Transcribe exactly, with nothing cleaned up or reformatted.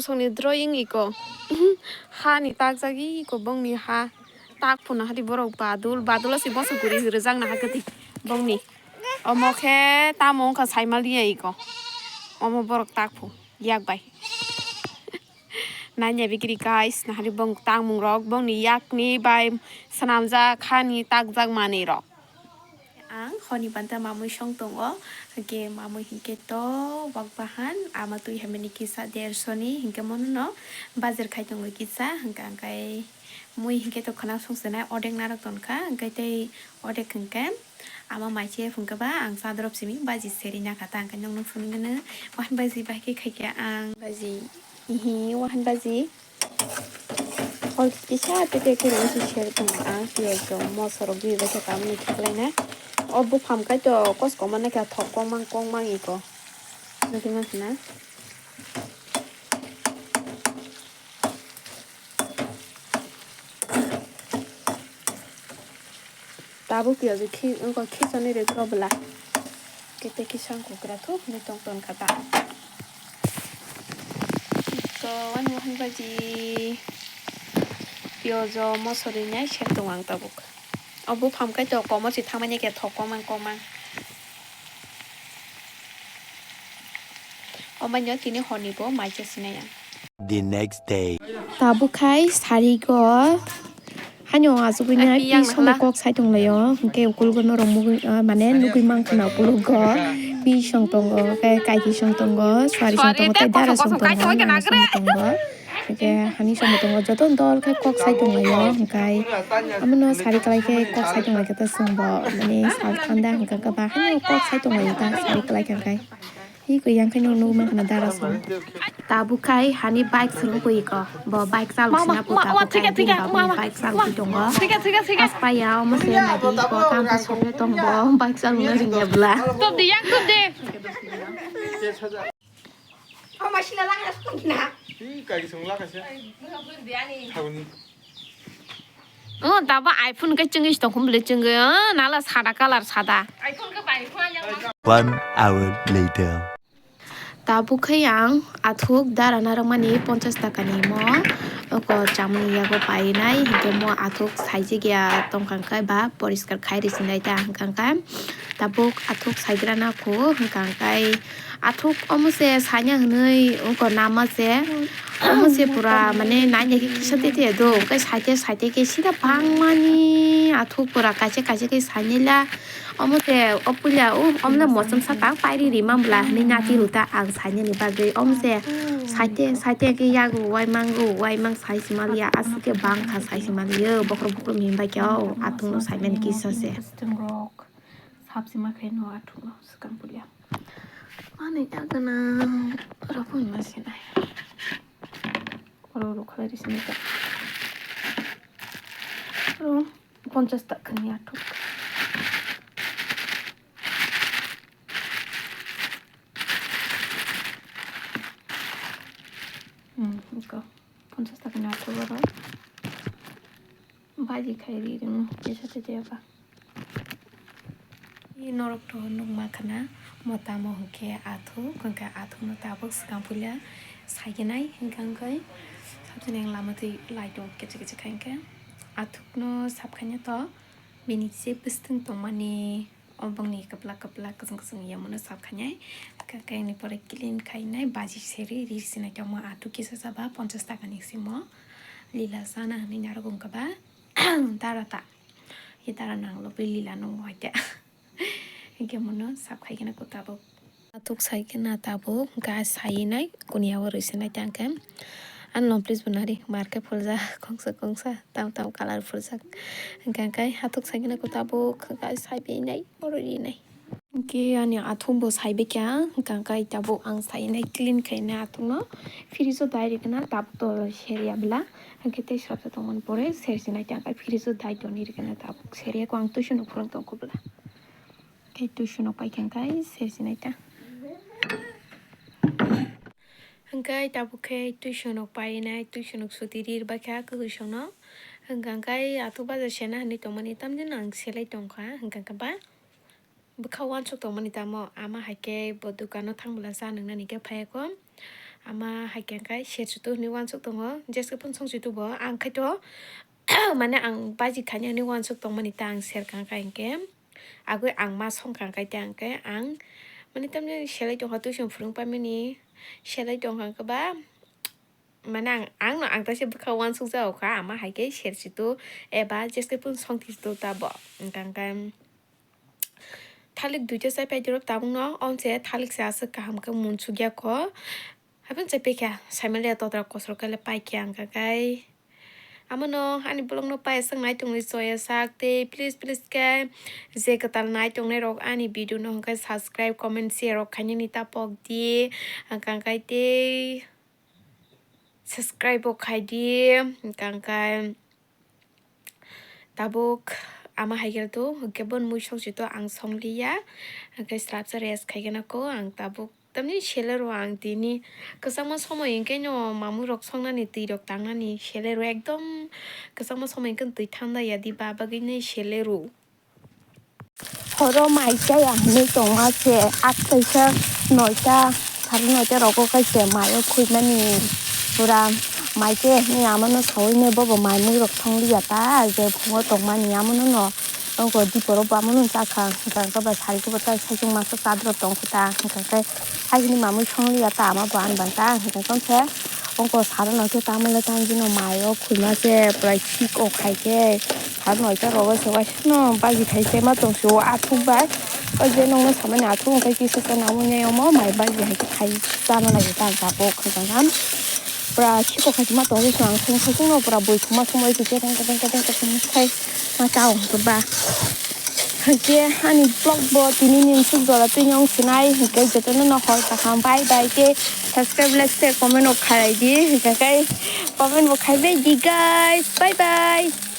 Songni drawing iko. Hani takjagwi iko bongni ha. Tak phuna hadi borok badul, badulo si boso guri rijak na hakati bongni. Omo khe tamo wngkha saimaliya iko. Omo borok tak phu yak bai. Nanya bikiri guys, nahari bong tangmung rok, bongni yakni bai swnamjak hani takjak manwi rok. Ang honi banta mamui song tongo, hwnkhe mamui hinkhe to wak bahan, ama twi hamani kisa dershoni, hinkhe mono no bajar khai tongo kisa, hwnkhe angkai mui hinkhe to khwna song swnai, odek narok tonkha, hwnkhe tei odek hinkhe ama maiche phungkhe ba ang cha drop simi baji seri nakha ta, hwnkhe nokno phunukgwno wahan baji bai khe khaikhe ang baji. Ihi, wahan baji. Hor kisa tete khe rong si ser tong ang, piyaj rok, moso rok, bini bai khe tamni khe khlai na. O buphang kai to kos koma nai khe thok kong mang kong mang iko. Nugui mang khna. Tabuk piyaj khi wngkha khichani rwkha bwla. Kete kisa wngkha kwrathuk hinwi tong tong kha ta. To wani wahan baji piyaj o moso rinai ser tong ang tabuk. O buphang kai to komo si thangmani khe thok komang komang. O maino tini horni bo mai se sinai ang. The next day. Tabuk khai sari go. Hano asugwi na pi yang pisong nakhala. Kok sai tong laio. Hwnkhe ukulgo norok mugwi, ah, mane nugwi mankha na ukulgo. Pisong tongo, khe kaiki song tongo, sari song tongo, tei dara song tongo, nana song tongo. Hwnkhe hani song tongo, joto dol khe kok sai tong laio. Hwnkhe amono sari kwlai khe kok sai tong lai khe ta songbo, mane sal thanda hwnkhe ba hano kok sai tong laio ta sari kwlai khe hwnkhe. Hi khe yang khe nung nung mankha na dara song. Tabuk khai hani bike swrwng pui ko. Bo bike chalok sina puta ko kai din ba bo bike chalok tongo. As paya omo se nadi ko kam ko sokle tong bo bike chalok na ringya bla. Top de yang top de. Hi, kagi sung laka se. Thaguni. Oh, tabo iPhone khe chwngwi tongkhum bwlwi chwngwi, oh, nala sada colour sada. One hour later. Tabuk khe ang athuk dara narwkmani ponchas takani mo oko chamani yago painai, hinkhe mo athuk saijigya tongkha khe ba poriskar khai risinai ta hwnkha khe tabuk athuk saigrana khu hwnkha khe athuk omo se saina hwnwi oko nama se. Omo se pura mane naina khe kisa tete do, hwnkhe saite saite khe sida bangmani athuk pura kaisa kaisa khe sainila. Omo se o puila o omla mochom sa tang pairi rima bwla hwnwi nati rw ta ang sainani bagwi. Omo se saite saite khe yago waimang go waimang sai se maliya aswk khe bang kha sai se maliya bokhorok bokhorok himbai khe o athukno saimani kisa se. Sap sima khe no athukno swkang pulia. Ani agana oro phone ma sinai. Oro oro khalai ri sinai ta. Oro ponchas takani athuk. Hmm, iko ponchas takani athuk oro. Baji khai ri rwng kisa tete ba. I norok to nukma khana mo tamo hwnkhe athuk, hwnkhe athukno tabuk swkang puila saikinai hwnkha hwnkhe sabjani ang lama twi lai tongo kichik kichik khai hwnkhe athukno sap khaina to bini je bwswtwng tongmani o bongni kwplak kwplak kwchwng kwchwng yamono sap khainai hwnkha khe ani pore clean khainai baji seri ri sinai tongma athuk kisa saba ponchas takani simo lila sana hwnwi narwk wngkha ba. Dara ta. Ye dara nang lo beli la nung wai ta. Hingke mono sap khai kena ko tabuk. Atuk sai kena tabuk, ga sai nai, kunia o rui se nai tang ke. An lom please bo nari, mar ke phulja, kongsa kongsa, tam tam colour phulja. Hingke kai atuk sai kena ko tabuk, ga sai be nai, oro ri nai. Hingke ani athung bo sai be kya, hingke kai tabuk ang sai nai clean khai nai athung no. Fridge o dai ri kena tabuk to seria bela. Hingke tei srapsa tongmani pore sersinai tei ang kai fridge o dai toni rikhe na tabuk seri ko ang tuition o phwrwng tong kubla. Tei tuition o paikha kai sersinai ta. Hingke tabuk khe tuition o painai, tuition o suti ri rwbaikha kwrwi songno. Hingke ang kai athuk bajar sena hinwi tongmani tamjani ang selai tongkha hingke ba. Bwkha uansuk tongmani tamo, ama hai khe bo dukano thang bwla cha nwngnani khe phai kho. Ama hai khe khe ser chutu hinwi uansuk tongo, jeske phun song chutu bo. Ang khai to, mane ang baji khaini hinwi uansuk tongmani ta ang ser kha kha hinkhe. Agwi ang ma song kha kha ta hinkhe ang, mane tamni selai tongkha tuition phwrwng paimani, selai tongkha khe ba, mane ang, ang no ang taisa bwkha uansuk jago kha, ama hai khe ser chutu eba jeske phun song chutu ta bo. Hwnkha khe thalik duita chai pai dirok tabuk no, onse thalik se aswk kaham khe munsuk ya kho. Haphang chai pai kha, saimaliya totra kosor khe le pai khe ang kha khe. Amo no ani vlog no pai sak nai tongwi choya sak tei please, please khe je kwtal nai tongnai rok ani video no hwnkhe subscribe, comment, share rok khainani ta pok di. Ang kha khe tei subscribe bo khai di. Ang kha khe tabuk ama hai khe to, hwnkhe bon mui song si to ang song liya. Hwnkhe slapsa rest khai gana ko ang tabuk. Tamni selero ang tini kwchangma somoi hinkhe no mamui rok songnani twi rok tangnani selero ekdom kwchangma somoi hinkhe twi thanda ya di ba bagwi ni selero. Horo mai chaya hinwi tongma se, attaisa noita, sare noita rogo khe se maio khulmani pura mai chaya hinwi amano saui ne bobo mai mui rok thongliya ta je phungo tongmani amono no. Oko diporo bo amono chakha hwnkha khe ba sari khe bo tai saichung masa chadro tongkha ta hwnkha khe. Hai hwnwi mamui songliya ta ama bo ani banta hwnkha khe ongkha saro no khe tamole tang jino maio khulma se pura sik o khai khe saro no khe rogo se waisano bagi thai se ma tong se o athuk bai o je nongno samani athuk hwnkhe kisa se nangmani omo mai bagi hai khe khai chana nai ta jabo hwnkha khe pura sik o khai se ma tong se ang sung sung no pura bui thuma thuma se keteng keteng keteng keteng khai ma chao hwnkhe ba. Hwnkhe ani vlog bo tini ni nsuk jora twi wng sinai, hwnkhe jotono no hor kaham bye bye khe subscribe, like, share, comment rok khalai di, hwnkhe comment bo khai bai di guys, bye bye.